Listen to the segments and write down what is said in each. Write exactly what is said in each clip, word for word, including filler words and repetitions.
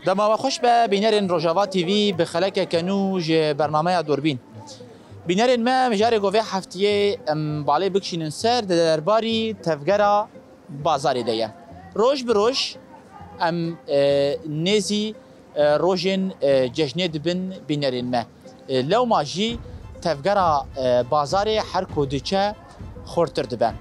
Dema we xweş be, bînerên Rojava T V bi xelekeke nû ji bernameya Durbîn. Bînerên me, mijarê ku vê heftiyê em balê bikişînin ser, di derbarî tevgera bazarê de ye. Roj bi roj em, e, nêzî, e, rojên, e, cejnê dibin bînerên me. E, lewma jî tevgera, e, bazarê her ku diçe xurtir dibe.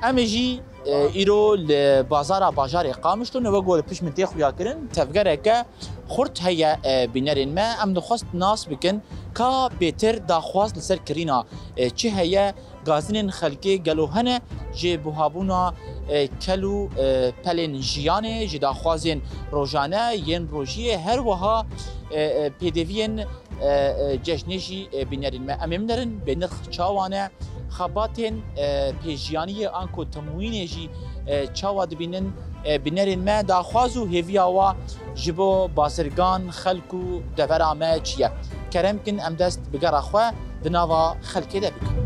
Em ê jî, e, îro li bazara bajarê Qamişlo, ne wek ku li pişt min tê xuyakirin, tevgereke xurt heye, e, bînerên me. Em dixwest nas bikin ka bêtir daxwaz li ser kirîna, e, çi heye, gazinên xelkê gelo hene ji buhabûna, e, kel û, e, pelên jiyanê, ji daxwazên rojane yên rojiyê, her wiha, e, e, pêdeviyên, e, e, cejnê jî, e, bînerên me. Em ê binerin bênirx çawa ne, xebatên, e, pêşjiyaniyê anku temwînê jî, e, çawa dibînin, e, bînerên me, daxwaz û hêviya wa ji bo bazirgan, xelk û devera me çi ye? Kerem kin em dest bi gera xwe di nava xelkê de bikin.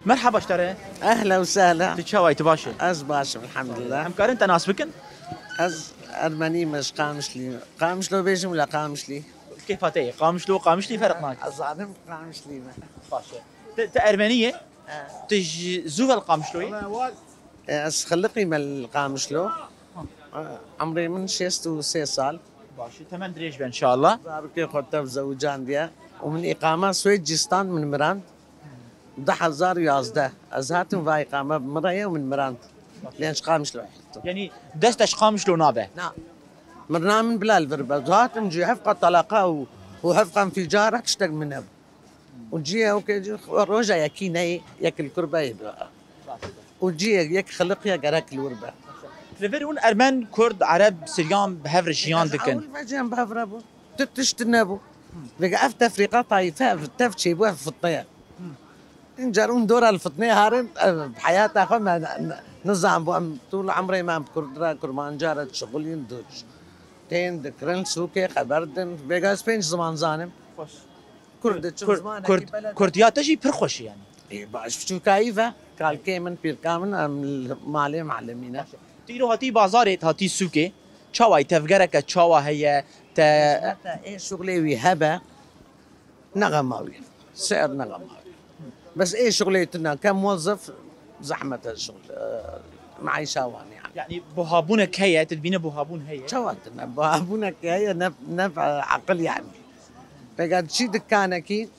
Merhaba ji te re. Ehla û sehla. Tu çawa yî, tu baş î? Ez baş im, elhamdulillah. Em karin te nas bikin? Ez Ermenî me, ji Qamişlî. Qamişlo bêjim wila Qamişlî. Kêfa te ye? Qamişlo, Qamişlî ferq nake. Ez zanim Qamişlî me. Baş e. Tu, tu Ermenî yî? He. Tu ji zû ve li Qamişlo yî? E, ez xiliqî me li Qamişlo. E, emrê min şêst û sê sal. Baş e. Temen dirêj be inşallah. Zarokê xwe tev zewicandiye. Û min îqama Swêd cî stand, min mirand. Du hezar û yazdeh. Ez hatim va îqame bi min re ye û min mirand. Lê ji Qamişlo hatim. Yanî dest te ji Qamişlo nabe? Na. Mirina min bila li vir be. Ez hatim cî heft qat talaqa û, û heft qat înficara tiştek min nebû. Û cî ye, okê, cî, roja yekî neyê, yek li kur be yê bi. Û cî ye, yek xiliq ye, gerek li wir be. Li vir hûn Ermen, Kurd, Ereb, Siryan bi hev re jiyan dikin. Ez ewil veciyam bi hev re bû. Tu tişt nebû. Vêga ev tefrîqa tayîfe, ev tev çêbû, ev fitne ye. Încar hûn dora li fitnê harin, ev heyata xwe me ne, ne, nizanbû. Em tûl emrê me em bi Kurd re, Kurmanca re dişixulîn, du-, tên dikirin, sûkê, xeber din. Vêga ez pênc ziman zanim. Xweş. Kurd, Kurd, çi Kurd, zimanekî Kurd, beled e. Kurdiya te jî pir xweş e yanî. Ê, baş, biçûkayî ve, kalkê min, pîrka min, em li malê melemî ne. Baş e. Tu îro hatî bazarê, hatî sûkê. Çawa yî, tevgereke çawa heye, te... Hizmeta ê şuxlê wî hebe, ne xema wî. Ser ne xema wî. Bes ê şuxlê tune, ke muwezzif, zehmet e şuxl, e, meîşa wan yanî. Yanî buhabûnek heye, tu dibîne buhabûn heye? Çawa tune? Buhabûnek heye, ne, ne, e, aqil yanî. Pêka çi dikanekî,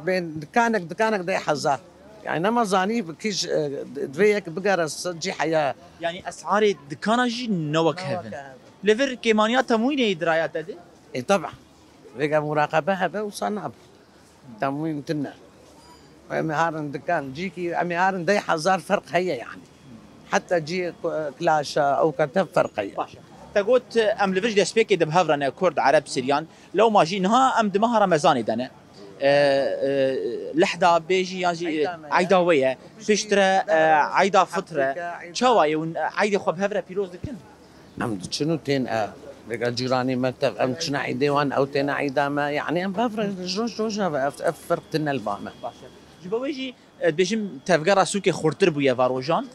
bên dikanek, dikanek deh hezar. Yanî nema zanî bi kîj, e, divê yek bigere se-, cî heya. Yanî esarê dikana jî ne wek hev in. Ne wek hev in. Li vir kêmaniya temwînê yî diraya te de? E, teba. Vêga muraqebe hebe wisa nabe. Temwîn tune. Em ê harin dikan, cîkî em ê harin deh hezar ferq heye yanî. Heta cî ku-, kilaşa ew kete ferq heye. Baş e. Te got, em li vir ji destpêkê de bi hev re ne, Kurd, Ereb, Siryan. Lewma jî niha em di meha Remezanê de ne. E, e, lehda bêjî yan jî, e, eyda me ye. Eyda we ye. Piştre, e, eyda fitre. Çawa ye hûn, e, eydê xwe bi hev re pîroz dikin? Em diçin û tên, e, vêga cîranê me tev, em diçine eydê wan, ew têne eyda me. Yanî em bi hev re roj roja ve ev, ev ferq tine li ba me. Baş e. Ji bo wê jî, e, dibêjim tevgera sûkê xurtir bûye va rojan?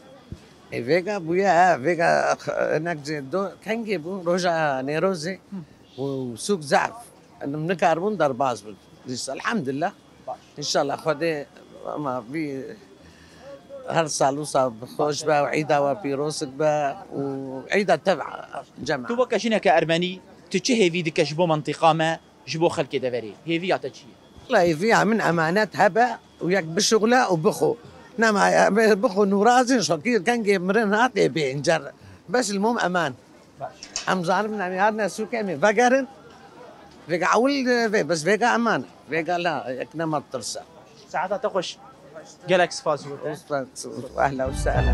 E, vêga bûye, e, vêga, e, hinek jê do, kengê bû, roja Nêrozê û sûk zehf. Em nikaribûn derbas bin. Dîsa, elhamdulillah. Baş. Înşallah Xwedê, ama vî her sal wisa bi xweş be û îda we pîroz be û îda tev cema. Tu weke jineke ermenî, tu çi hêvî dike ji bo mentiqa me, ji bo xelkê deverê? Hêviya te çi ye? Wela hêviya min emanet hebe û yek bişuxle û bixwe. Nema, e, bixwe nûrazin şokî kengê mirin hat ê bê încar. Bes li mum eman. Baş. Em zanin em ê hatin sûkê em ê vegerin. Vêga ewil vê, bes vêga eman. Vêga la, yek nema tirse. Saeta te xweş. Gelek spas ji bo te. Spas, ehla û sehla.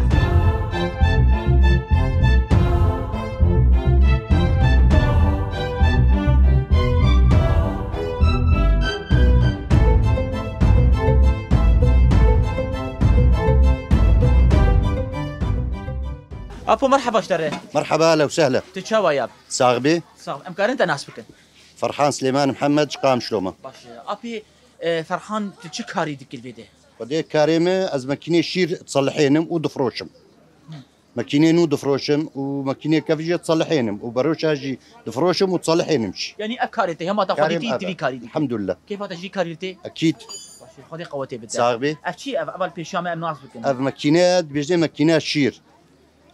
Apo, merheba ji te re. Merheba, ehla û sehla. Tu çawa yî? Sax bî. Sax. Em karin te nas bikin? Ferhan Silêman Mihemed ji Qamişlo me. Baş e. Apê, e, Ferhan, tu çi karî dikir vê de? Xwedê karê min, ez makînê şîr diselihênim û difroşim. Makînê nû difroşim û makînê kevî jî diselihênim û beroşa jî difroşim û diselihênim jî. Yanî ev karê te, hema te xwedî Karê min tî ev e. divî karî dikir. Elhamdulillah. Kêfa te jî karî te? Ekîd. Baş e, Xwedê qewetê bide. Sax bî. Ev çi ev? Eval pêşiya me em nas bikin. Ev makîne dibêjin makîne şîr.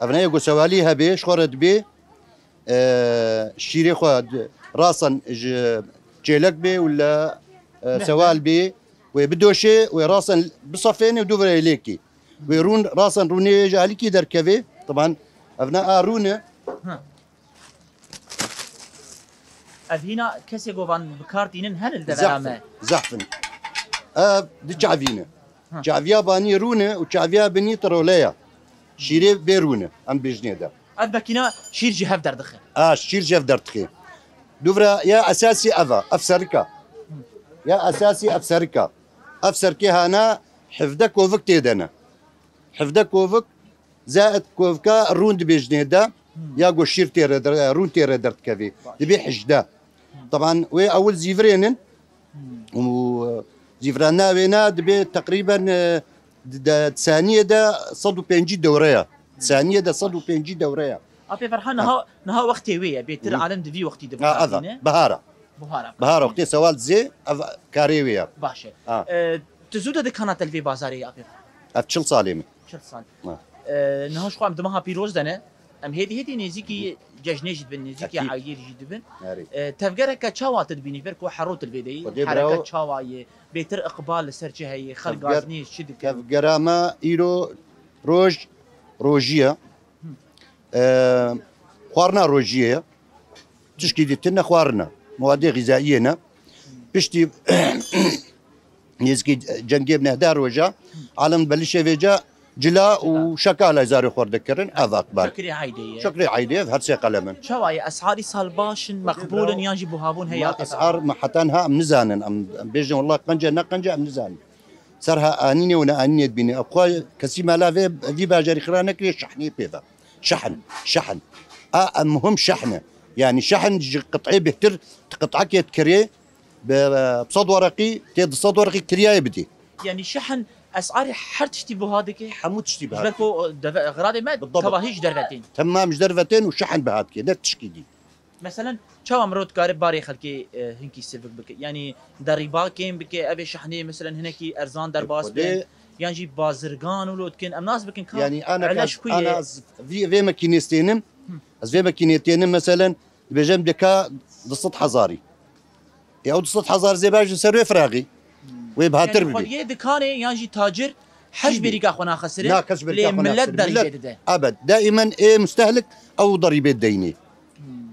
Ev ne yê ku sewalî hebê, ji xwe re dibê, e, şîrê xwe di-, rasan ji çêlek bê û le, e, Neh. sewal bê, wê bidoşê, wê rasan bisefênê û dû virê lêkî. Wê rûn, rasan rûnê ji alîkî derkevê. Tiban, ev ne a rûn e. Ha. Ev hîna kesê govan bi kar tînin hene li devera Zehf in, me. Zehf in. Ev di çavî ne. Ha. Çaviya banî rûn e û çaviya binî tirole ye. Şîrê bê rûn e, em bêjinê de. Ev makîna şîr ji hev derdixe. A, şîr ji hev derdixe. Dûvra ya esasî ev e, ev serika. Ya esasî ev serika. Ev serkê hana hevdeh kovik tê de ne. Hevdeh kovik zaid kovka rûn dibêjinê de, Hmm. ya ku şîr tê re der-, rûn tê re derdikevê. Baş. Dibê hejdeh. Teban wê ewil zîvirênin Hmm. û zîvirana wê ne dibê teqrîben, e, di, de, saniyê de sed û pêncî dewre ye. Saniyê de sed û pêncî dewre ye. Apê Ferhan, Ha. niha, niha wextê wê ye. Bêtir Hı. alem di vî wextî de Ha, eva, bikartîne. Bihara. Buhara. Bihara wextê sewal dizê, ev karê wê ye. Baş e. Ha. E, tu zû de dikana te li vê bazarê ye, apê Ferhan? Ev çil salê min. Çil sal. Ha. E, niha ji xwe em di meha pîroz de ne. Em hêdî hêdî nêzîkî cejnê jî dibin, nêzîkî Ekîd. eydê jî dibin. Erê. E, tevgereke çawa tu dibînî? Ber ku herû tu li vê de yî, Xwedê hereke birawo. çawa ye? Bêtir iqbal li ser çi heye? Xelk Tevger-, gaznî çi dikin? Tevgera me îro roj, rojî ye. E, xwarina rojiyê ye. Tişkî dî tune xwarina. Muadê xîzayiyê ne. Piştî nêzîkî cengê bi nehda roja, alem belişê vêca cila û şekala zarê xwe dikirin, ev akbar. Şukrê eydê ye. Şukrê eydê ye, her sê qelemin. Çawa ye? Esarî sal baş in, meqbûl in, yan jî buhabûn heye? Ma esar me heta niha em nizanin. Em, em bêjin, wallah, qenc e, ne qenc e, em nizanin. Serha anînê û neanînê dibîne. Ev xwe kesî mala vê, vî bajarî xira nekiriye, şehnê pê ve. Şehn, şehn. A, em muhim şehn e. Yanî şehn ji qit'ê bêhtir, tu qit'ekê dikirê, bi, bi sed wereqî, tê du sed wereqî kiryayê bidî. Yanî şehn esarê her tiştî buha dike? Hemû tiştî Ji buha ber dike. ku, e, deve-, xiradê me Bi debit. tevahî ji derve tên. Temam ji derve tên û şehn biha dike, ne tişkî dî. Meselen, çawa mirov dikare barê xelkê, e, hinkî sivik bike? Yanî derîba kêm bike, ev ê şehnê, meselen, hinekî erzan derbas Xwedê bin, yan jî bazirgan wilo dikin. Em nas bikin ka Yanî ana ele ka, ji ku ana ye? ez vî, vê mekînê stênim, Hı. ez vê mekînê tênim, meselen, dibêjim dika du sed hezarî. Ya ew du sed hezar zêba ji ser wê firaxî. Wê bihatir Yanî bibî. xwediyê dikanê yan jî tacir hej Çi bî? bêrîka xwe naxesire, Na, kes bêrîka lê xwe millet naxesire. derîbê Millet dide. Ebed. Daimen ê mustehlik ew derîbê deynê.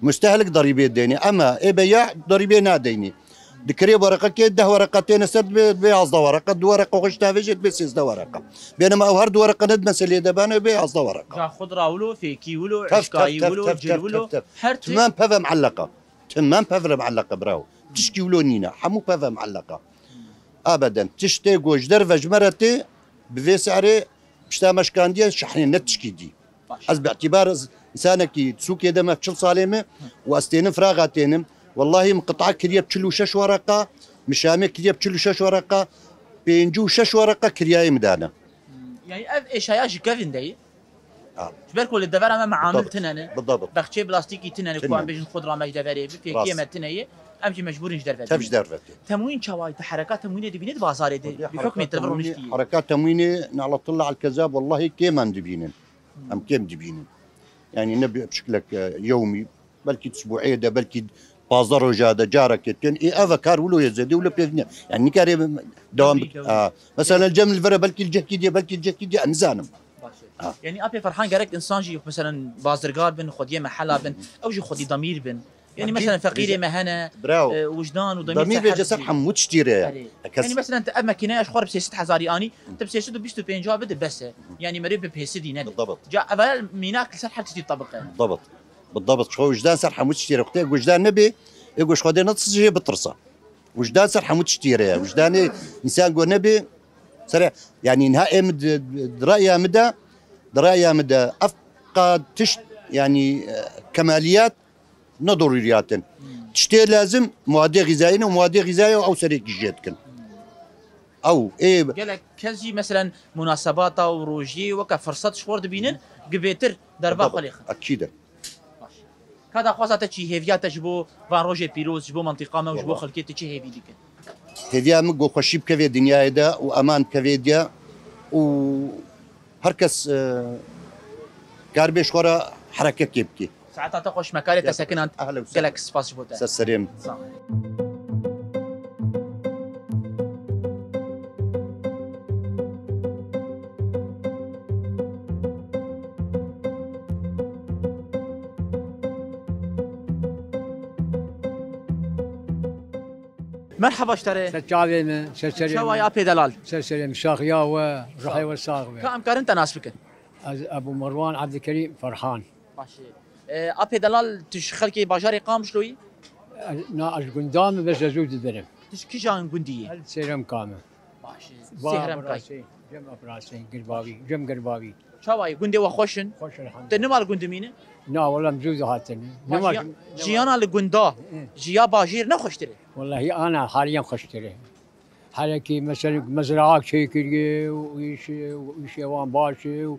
Mustehlik derîbê deynê. Ema ê beya derîbê nadeynê. Dikirê wereqekê deh wereqa têne ser dibê, dibê yazdeh wereqa, du wereqa xwe ji tavê jê dibê sêzdeh wereqa. Bênema ew her du wereqa ne di meseleyê de bane, bê yazdeh wereqa. Ca xudra wilo, fêkî wilo, Tev, tev, eşkayî tev, wilo, tev, cil tev, wilo, tev, tev. her tişt. Timam pev e muelleqa. Timam pev re muelleqa, bravo. Tişkî wilo nîne. Hemû pev e muelleqa. Abeden. Tiştê ku ji derve ji me re tê, bi vê serê pişta me şikandiye şehnê, ne tişkî dî. Baş. Ez bi îtibar ez însanekî sûkê de me çil salê me û ez tênim firaxa tênim. Wellahî min qit'a kiriye bi çil û şeş wereqa, min şamê kiriye bi çil û şeş wereqa, pêncî û şeş wereqa kiryayê min dane. Hmm, yanî ev êşaya ji kevin de ye? Ha. Ji ber ku li devera me meamil Bidabit. tune ne, Bidabit. bexçê plastîkî tune ne, ku Tune. em bêjin xudra me ji deverê bi, fêkiyê Rast. me tune ye, em jî mecbûr in ji derve Tev bînin. ji derve tê. Temwîn çawa ye? Tu hereka temwînê dibînî di bazarê de, Xwedê bi hukmê hereka tu temwînê, roniştî ye? hereka temwînê, ne'letullahi aleyh kezab, wellahî kêm em dibînin. Em kêm dibînin. Yanî ne bi şiklek, e, yewmî, belkî di isbûê de, belkî pazdeh roja de carekê tên. Ê, ev e kar wilo ye zêde, wilo pêv niye. Yanî nikarê dewam Dewrî, bik-, dewrî. ha. Mesela cem li vere belkî li cehkî diye, belkî li cehkî diye, em nizanim. Baş e. Ha. Yanî apê Ferhan gerek insan jî, meselen, bazirgar bin, xwediyê me hela bin, ew jî xwedî demîr bin. Yanî Belkî mesela feqîrê bêje-, me hene, Bravo. e, wijdan û demîr Demîr ser bêje her ser tiştî. hemû tiştî re ye. Erê. E, kes- Yanî mesela te ev makîneya ji xwe re bi sê sed hezarî anî, tu bi sê sed û bîst û pênc bide bes e. Yanî merê bi pêsîdî nebe. Bidabit. Ca ev mînak li ser her tiştî tebiq e. Bidabit. Bidabit. Ji xwe wijdan ser hemû tiştî re. Wextê wijdan nebê, ê ku ji Xwedê netirse jê bitirse. Wijdan ser hemû tiştî re ye. Wijdanê însan ku nebê, sere, yanî niha ê min di, di raya min de, di raya min de ev qad tişt, yanî, e, kemaliyat ne dorûriyat in. Tiştê lezim muadê xîzayî ne û muadê xîzayî ew serê kîşê dikin. Ew ê Gelek kes jî meselen munasebata û rojiyê weke firsat ji xwe re dibînin, gi bêtir derba xwe lê xin. Ekîd e. Baş. Ka daxwaza te çi, hêviya te ji bo van rojê pîroz, ji bo mentiqa me û ji bo Wala. xelkê te çi hêvî dikin? Hêviya min ku xweşî bikeve dinyayê de û eman bikeve diya û her kes, e, kar bê ji xwe re herekekê bike. Saeta te xweş, me karê te sekinand. Ehlen û sehlen. Gelek spas ji bo te. Ser serê min. Sağ ol. Merhaba ji te re. Ser çavê me, ser serê Çawa me. Ya pê delal? Ser serê me, saxiya we, ruhê we sax be. Ka em karin te nas bikin? Ez Ebu Merwan Abdülkerim Ferhan. Baş e. E, apê delal, tu ji xelkê bajarê Qamişloyî? Ez, na, ez gunda me, bes ez zû dibirim. Tu ji kîjan gundî yî? Ez Sêremka me. Baş e. Sêhremkay. Cem Afrasê, Girbavî, Cem Girbavî. Çawa yî? Gundê we xweş in? Xweş, elhamdülillah. Te nima li gund dimîne? Na, wela em zû dihatin. Baş, nima ya, jiyana li gunda, Hı. ji ya bajêr ne xweştir e? Welahi ana haliyen xweştir e. Herekî mesela mezraa çêkiriye û îş, û îşê wan baş e û,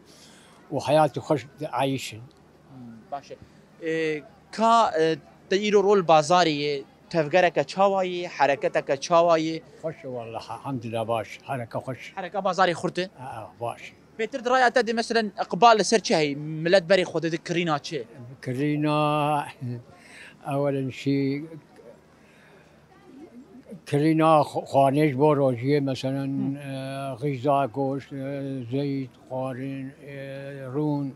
û heyatê xweş diayîşin. Hmm, baş e. E, ka, e, te îro rol bazarê ye, tevgereke çawa ye, hereketeke çawa ye? Xweş e wallahî, elhamdülillah baş, hereke xweş. Hereka bazarê xurt e? A, a, baş. Bêtir di raya te de meselen iqbal li ser çi heye? Milet berê xwe dide kirîna çi? Kirîna, ewelen şî Kirîna xw-, xwanê ji bo rojiyê, meselen, Hı. e, xîza, goşt, e, zeyt, xwarin, e, rûn,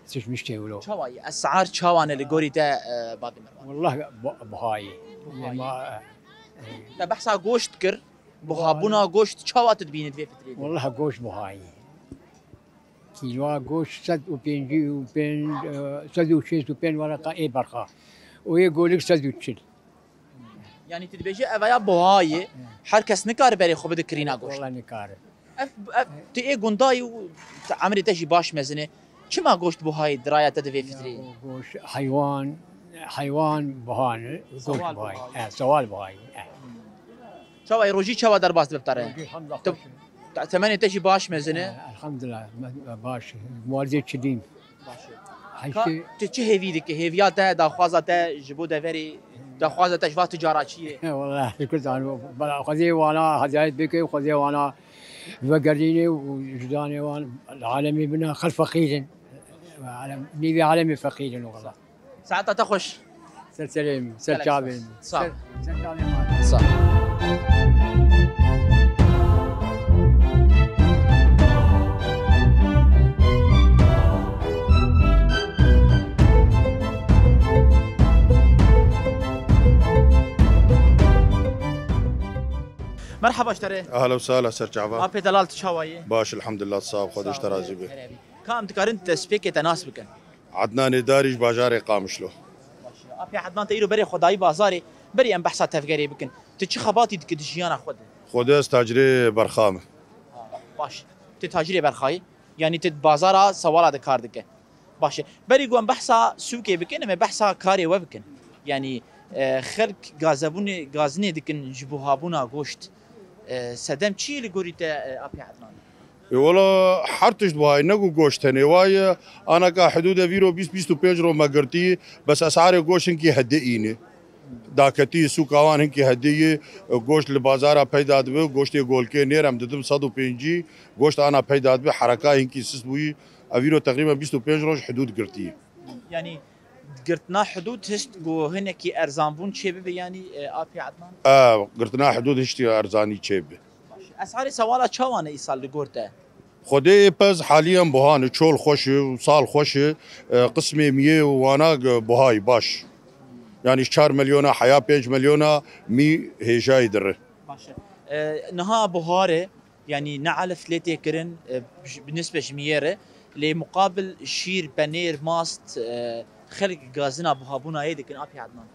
tişt miştê wilo. Çawa ye? Esar çawa ne li gorî te, e, Badê Merwan? Wallah bu-, buha ye. Buha ye. Ema, e, e. Te behsa goşt kir. Buha ye. Buhabûna goşt çawa tu dibînî di vê fitrê de? Wallah goşt buha ye. Kîloa goşt sed û pêncî û pênc, e, sed û şêst û pênc wereqa ê berxa. Û yê golik sed û çil. Yanî tu dibêjî ev ya buha ye, her kes nikare berê xwe bide kirîna goşt. Wala nikare. Ev, ev, tu ê gundayî û tu emrê te jî baş mezin e. Çima goşt buha ye di raya te di vê fitrê? Ya, goşt, heywan, heywan buha ne, goşt buha ye. Sewal buha ye. E, sewal buha ye. E. Çawa ye, rojî çawa derbas dibe bi te re? Rojî elhamdülillah xweş e. Te-, temenê te jî baş mezin e. E, elhamdülillah, me, me baş e. Mualicê çilîm. Baş e. Heyştê. Ka, tu çi hêvî dike? Hêviya te, daxwaza te ji bo deverê, daxwaza te ji va tijara çi ye? Wala, şikir Tanrı. Bela Xwedê wana hedayet bike, Xwedê wana vegerîne û ji danê wan alemê bina xel feqîr in. Alem, nîvê alemê feqîr in wala. Saeta te xweş. Ser serê min, ser çavê min. Sağ ol. Ser, ser çavê min. Sağ ol. Merhaba ji te re. Ehla û sehla, ser çava. Apê delal, tu çawa yî? Baş, elhamdülillah, sağ ol, Xwedê ji te razî be. Ka em dikarin destpêkê te nas bikin? Ednanê Darî ji bajarê Qamişlo. Apê Ednan, te îro berê xwe dayî bazarê, berî em behsa tevgerê bikin. Tu çi xebatî dikî di jiyana xwe de? Xwedê ez tacirê berxa me. Ha, baş. Tu tacirê berxayî? Yanî tu di bazara sewala de kar dike. Baş e. Berî ku em behsa sûkê bikin, em ê behsa karê we bikin. Yanî, e, xelk gazebûnê, gazinê dikin ji buhabûna goşt. E, sedem çi ye li gorî te, e, Apê Ednan? E, wela her tişt buha ye, ne ku goşt tenê wa ye, anaka hidûde vîro bîst bîst û pênc ro me girtî, bes esarê goşt hinkî hede îne. Daketî sûka wan hinkî hede ye, e, goşt li bazara peyda dibe, goştê golkê nêr em didin sed û pêncî, goşt ana peyda dibe, hereka hinkî sist bûyî, ev vîro teqrîben bîst û pênc roj hidûd girtî ye. Yanî girtina hidûd hişt ku hinekî erzanbûn çêbibe, yanî, e, Apê Ednan? E, girtina hidûd hiştî erzanî çêbibe. Baş. Esarê sewala çawa ne îsal li gor te? Xwedê ê pez haliyen buha ne, çol xweş e û sal xweş e, e, qismê miyê û wana, e, buha ye baş. Yanî ji çar milyona heya pênc milyona mî hêjayî dire. Baş e. E, niha buhar e, yanî ne elif lê tê kirin, e, ji, bi nisbe ji miyê re, lê muqabil şîr, penêr, mast, e, xelk gazina buhabûna yê dikin, Apê Ednan?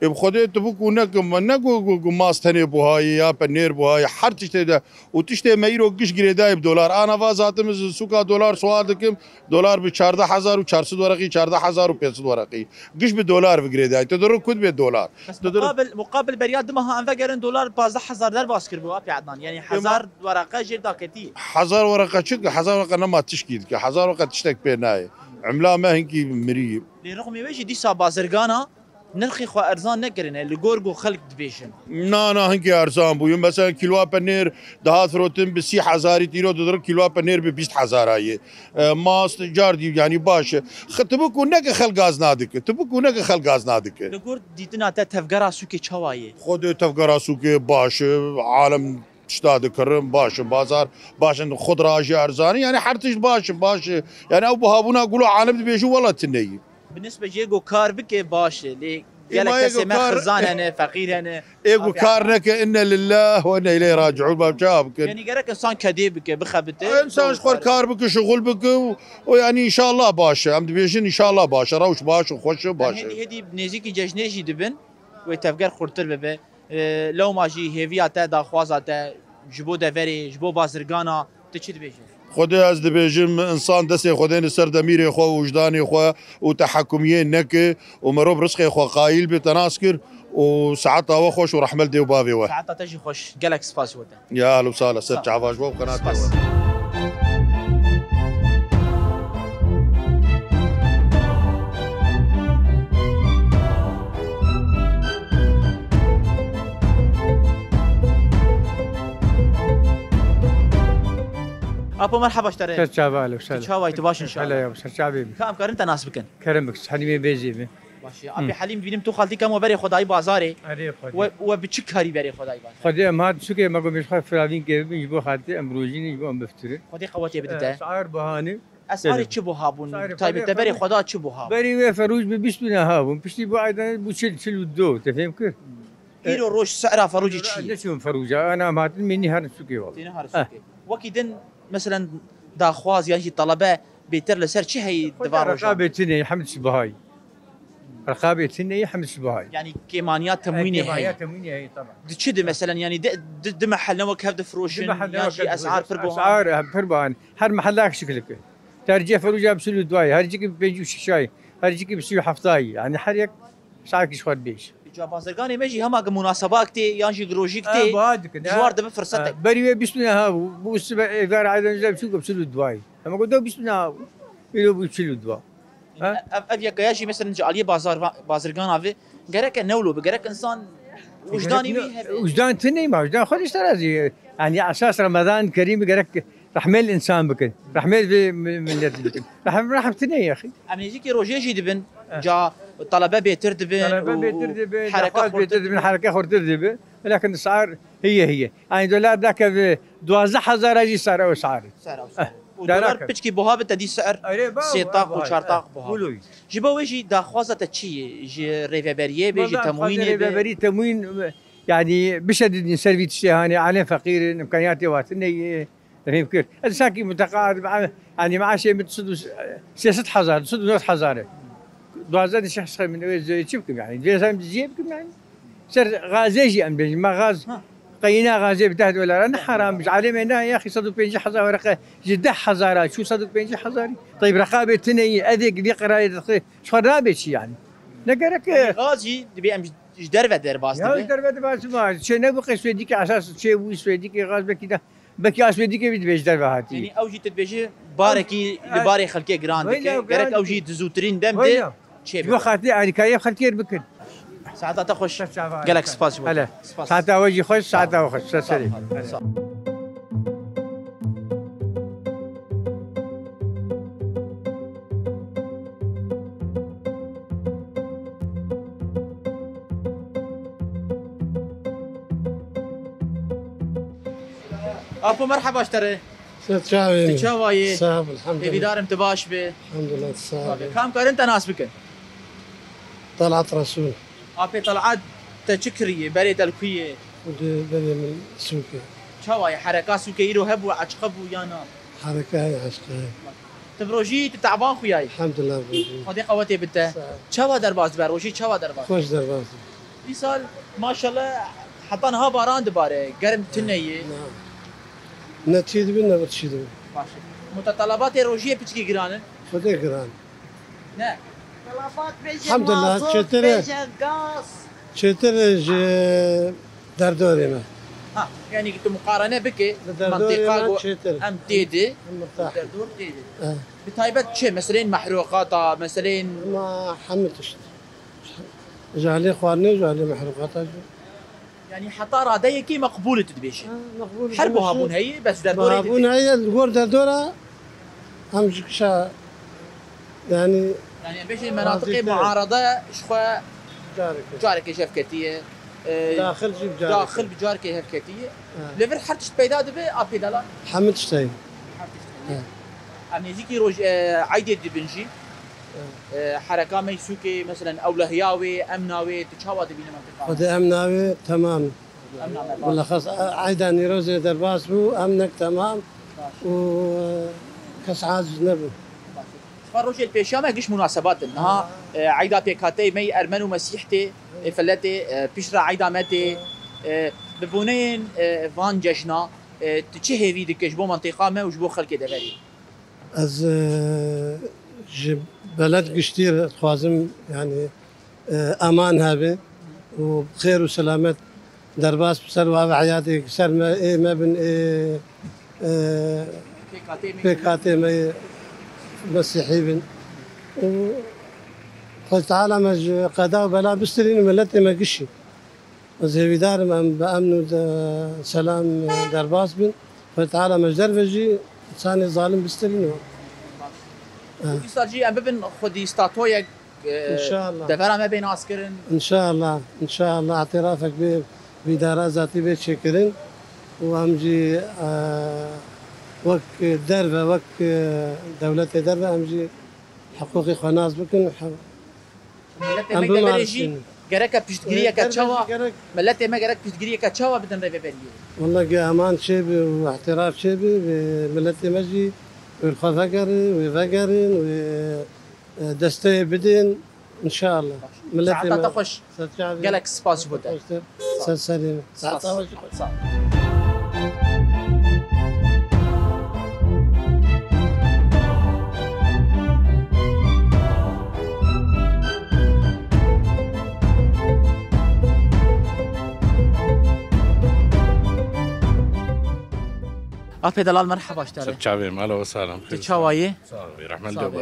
Ê bi Xwedê tu bikû nekim, me ne ku, ku, ku mast tenê buhayê ya penêr buhayê, her tiştê de. Û tiştê me îro giş girêdayê bi dolar. Ana va zaten ez sûka dolar sual dikim, dolar bi çardeh hezar û çar sed wereqî, çardeh hezar û pênc sed wereqî. Giş bi dolar bi girêdayê. Tu diru kut bê dolar. Bes Tu diru- muqabil, muqabil beriya du meha em vegerin dolar pazdeh hezar derbas kiribû, apê Ednan. Yanî Ê ma- hezar wereqe jêr daketî. Hezar wereqe çi dike? Hezar wereqe nema tişkî dike. Hezar wereqe tiştek pê nayê. Emla me hinkî mirî. Lê rixmê wê jî dîsa bazirgana nirxê xwe erzan nekirine, li gor ku xelk dibêjin. Na, na, hinkî erzan bûye. Mesela kîloa penêr dihat firotin bi sî hezarî, îro didir kîloa penêr bi bîst hezara ye. E, mast car dî, yanî baş e. Xi-, tu bikû neke xelk gaz nadike. Tu bikû neke xelk gaz nadike. Li gor dîtina te tevgera sûkê çawa ye? Xwedê tevgera sûkê baş e. Alem tişta dikirin baş e. Bazar baş in. Xudra jî erzan e. Yanî her tişt baş e, baş e. Yanî ew buhabûna gulo alem dibêjin wela tineyî. Bi nisbe jê ku kar bike baş e, lê Ê gelek ma yê kesê ku me kar xizan hene, feqîr hene. Ê ku Abi, kar neke, inne lillah ve inne ileyh raciun. Bab çawa bikin? Yanî gerek insan kedê bike, bixebite. Însan ji xwe kar bike, şixul bike û, û yanî înşallah baş e. Em dibêjin înşallah baş e. Rewş baş e, xweş e, baş e. Hêdî, hêdî nêzîkî cejnê jî dibin, wê tevger xurtir bibe. E, lewma jî hêviya te, daxwaza te ji bo deverê, ji bo bazirgana, tu çi dibêjî? Xwedê ez dibêjim, insan destê Xwedê li ser demîrê xwe û wijdanê xwe û tehekumiyê neke û mirov rizqê xwe qayîl be, te nas kir û saeta we xweş û rehmet dê û bavê we. Saeta te jî xweş. Gelek spas ji we te. Ya ehlen û sehlen, ser çava ji we û qenatê we. Apo, merhaba ji te re. Ser çava, ehlen û sehlen. Tu çawa yî, tu baş inşallah. Hele ya, ser çavê min. Ka em karin te nas bikin? Kerem bik, Helîmê Bêzê min. Baş e. Apê Helîm, dibînim tu xaltî kemo berê xwe dayî bazarê. Erê Xwedê. We, we bi çi karî berê xwe dayî bazarê? Xwedê em hat sûkê me got, mêj xwe firavîn kevin ji bo xaltî em rojînin, ji bo em biftirin. Xwedê qewetê bide te. Esar buha ne. Esarê çi buha bûn? Esarê taybet te berê xwe da çi buha bûn? Berî wê ferûj bi bîst û neh bûn. Piştî bû aydan bû çil, çil û du. Te fêm kir? Îro roj sera ferûjê çi ye? Neçûn ferûja. Ana em hatin mînî herin sûkê wala. Têne herin sûkê. Wekî din, meselen, daxwaz yan jî talebe bêtir li ser çi heyî di van rojan? Reqabê tune ye, hemd ji bihayî. Reqabê tune ye, hemd ji bihayî. Yanî kêmaniya temwînê heye. Kêmaniya temwînê heye, teba. Di çi di, meselen, yanî di, di, di mehelle wek hev difiroşin, yan jî esar pir buha? Esar, e, pir buha. Her mehellak şikilike. Tercê ferûja bi sî û du ye, her cîkî bi pêncî û şeş ye, her cîkî bi sî û heft ye. Yanî her yek saekî ji xwe dibêj. Ca bazirganê me jî hema ku munasebak tê yan jî girojîk tê, ji war dibe firsetek. Berî wê bîst û neh bû, bû sibe êvar aydan jî çû ku bi sî û du ye. Hema ku do bîst û neh bû, îro bû çil û du. Ev, ev yekaya jî mesela ji aliyê bazar, bazirgana ve gereke newlo be, gerek insan wijdanî wî hebe. Wijdan tune ye, wijdan xwe dişte razî. Yanî esas Remezan Kerîm gerek rehmê li însan bikin. Rehmê li vê mi-, millet bikin. Rehm, rehm tune ye axî. Em nêzîkî rojê jî dibin, ca talebe bêtir dibin. Talebe bêtir dibin, hereke xurtir dibin, hereke xurtir dibin. Welakin sar hiye hiye. Yanî dolar dakeve duwazdeh hezar jî sar ew sar. Sar ew sar. Û dolar piçkî buha bi te dî ser sê taq û çar taq buha. Ji bo wê jî daxwaza te çi ye? Ji rêveberiyê bê, ji temwînê bê? Rêveberî, temwîn, yanî bişedidin ser vî tiştê hanê, alem feqîr in, imkaniyatê watin neye. Fêm kir. Ez sankî muteqaad, yanî maaşê min sed û, sê sed hezar, sed û nod hezar e. Duwazdeh de şex min, ez çi bikim yanî? Divê em cihê bikim yanî. Ser gazê jî em bêjin. Me gaz, qeyîna gazê bi deh dolara ne heram. Ji alemê ne, yaxî sed û pêncî hezar wereqe ji deh hezara çû sed û pêncî hezarî. Teyb reqabê tune ye, evê vî qirayê dixê. Ji xwe nabe çi yanî? Ne gerek e. Gaz jî dibê em ji derve derbas dibe. Ya ji derve derbas ma. Çê nebû qey Swêdîkê esas çê bû Swêdîkê gaz belkî de. Belkî a Swêdîkê bî dibê ji derve hatî. Yanî ew jî tu dibêjî barekî li barê xelkê giran dike. Gerek ew jî di zûtirîn dem de çê bibe. Ji bo xatirê alîkariyê xelkê bikin. Saeta te xweş. Gelek spas ji bo te. Hele. Spas. Saeta we jî xweş, saeta we xweş. Ser serê. Sağ ol. Sağ ol. Apo, merheba ji te re. Ser çavê min. Tu çawa yî? Sağ ol, elhamdülillah. Hêvîdar im tu baş bî. Elhamdülillah, tu sağ ol. Ka em karin te nas bikin? Talat Resul. Apê Talat, te çi kiriye? Berê te li ku ye? Di berê min sûk e. Çawa ye? Hereka sûkê îro hebû, eşqe bû ya na? Hereka heye, eşqe heye. Tu bi rojî, tu teban xuyayi? Elhamdülillah, bi rojî. Xwedê qewetê bide. Sağ ol. Çawa derbas dibe? Rojî çawa derbas? Xweş derbas dibe. Îsal maşallah heta niha baran dibare, germ tune ye. Ne. Ne tî dibe, ne bi tişî dibe. Baş e. Mutetalabatê rojiyê piçkî giran in? Xwedê giran. Ne. Talabat bêje Elhamdulillah, mazot, çêtir e. Bêje gaz. Çêtir e ji derdorê me. Ha, yanî tu muqarene bike, Li derdorê mentiqa me ku çêtir e. Em tê de, Em mirtah. Derdor tê de. Eh. Bi taybet çi? Meseleyên mehrûqata, meseleyên Ma hemû tişt. Ji alî xwarinê, ji alî mehrûqata jî. Yanî heta radeyekî meqbûl e tu dibêjî. Ha, meqbûl e. Her buhabûn heye, bes derdorê Buhabûn dide. Heye, li gor derdora em ji kişa, yanî Yanî em bêjin menatiqê razî te. Muarada ji xwe Careke. Careke ji hev ketiye. E, Daxil jî bi careke. Daxil bi careke hev ketiye. Ha. Li vir her tişt peyda dibe, a pêdala? Hemû tişt heye. Her tişt heye. Ha. Em nêzîkî roj, e, eydê dibin jî. E, hereka me yî sûkê, meselen, ewlehiya wê, emna wê, tu çawa dibîne mentiqa me? Xwedê emna wê temam. Emna me baş. Bilexas, e, eyda nîrozê derbas bû, emnek temam Baş. Û, e, kes aciz nebû. Baş. Ji xwe rojê li pêşiya me giş munasebat in. Niha, Ha. e, eyda pêkhateyê me yî ermen û mesîh tê, e, feletê, e, piştre eyda me tê, e, bi boneyên, e, van cejna, e, tu çi hêvî dike ji bo mentiqa me û ji bo xelkê deverê? Ez, e, ji beled giştî re dixwazim, yanî, e, eman hebe û bi xêr û selamet derbas bi ser û ev heyatê ser me, ê me bin, ê, e, Pêkhatê me. Pêkhatê me yê mesîhî bin. Û Xwedê Teala me ji qeda û bela bistirîn û miletê me gişî. Ez hêvîdar im em bi emn û de-, selam derbas bin. Xwedê Teala me ji derve jî însanê zalim bistirîne. Baş. Eh. Îsal jî em bibin xwedî statoyek, e, İnşallah. Devera me bê naskirin. İnşallah, inşallah, îtirafek bê bi îdara zatî bê çêkirin û em jî, e, wek derve, wek, e, dewletê derve em jî hiqûqê xwe nas bikin. Miletê Em me deverê jî bimarsînin. Gereke piştgiriyeke Gerek çawa, gerek miletê me gerek piştgiriyeke çawa bidin rêveberiyê? Wele ge eman çêbe û îtiraf çêbe, wê miletê me jî wê li xwe vegere, wê vegerin, wê, e, desteyê bidin, înşallah. Miletê Saeta me te xweş. Serçavê. Gelek spas ji bo te. Xweştir. Sağ ol. Ser serê me. Spas. Saeta we jî xweş. Sağ ol. Apê Delal, merheba ji te re. Çavê me, alo, selam. Tu çawa yî? Sağ ol, rahmet Sağ ol.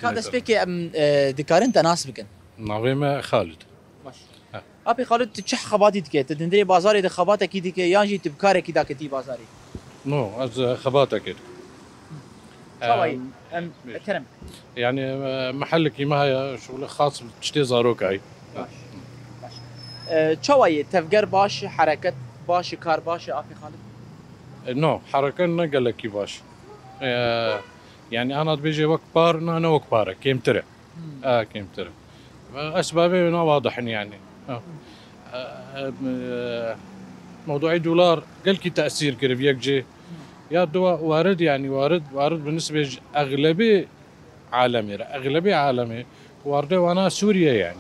Ka destpêkê em, e, dikarin te nas bikin? Navê me Xalid. Baş. He. Apê Xalid, tu çi xebatî dike? Tu dindirê bazarê de xebatekî dike yan jî tu bi karekî daketî bazarê? No, ez, e, xebatekê dikim. Çawa yî? Em, Em, bêj. Kerem. Yani, e, mehellekî me heye, şûlê xas tiştê zarokayî. Baş. Baş. E, çawa yî? Tevger baş, hereket baş, kar baş, Apê Xalid? E, no, hereket ne gelekî baş. E, yani, ana dibêje wek par, na ne wek par e, kêmtir e. Hmm. A, kêmtir. Esbabê wina wadih in yani. Ha. E, e, mewduê dolar gelkî tesîr kiriye yek cê. Hmm. Ya dua warid yani, warid, warid bi nisbê ji exlebê alemê re, exlebê alemê, wardê wana Sûriye yani.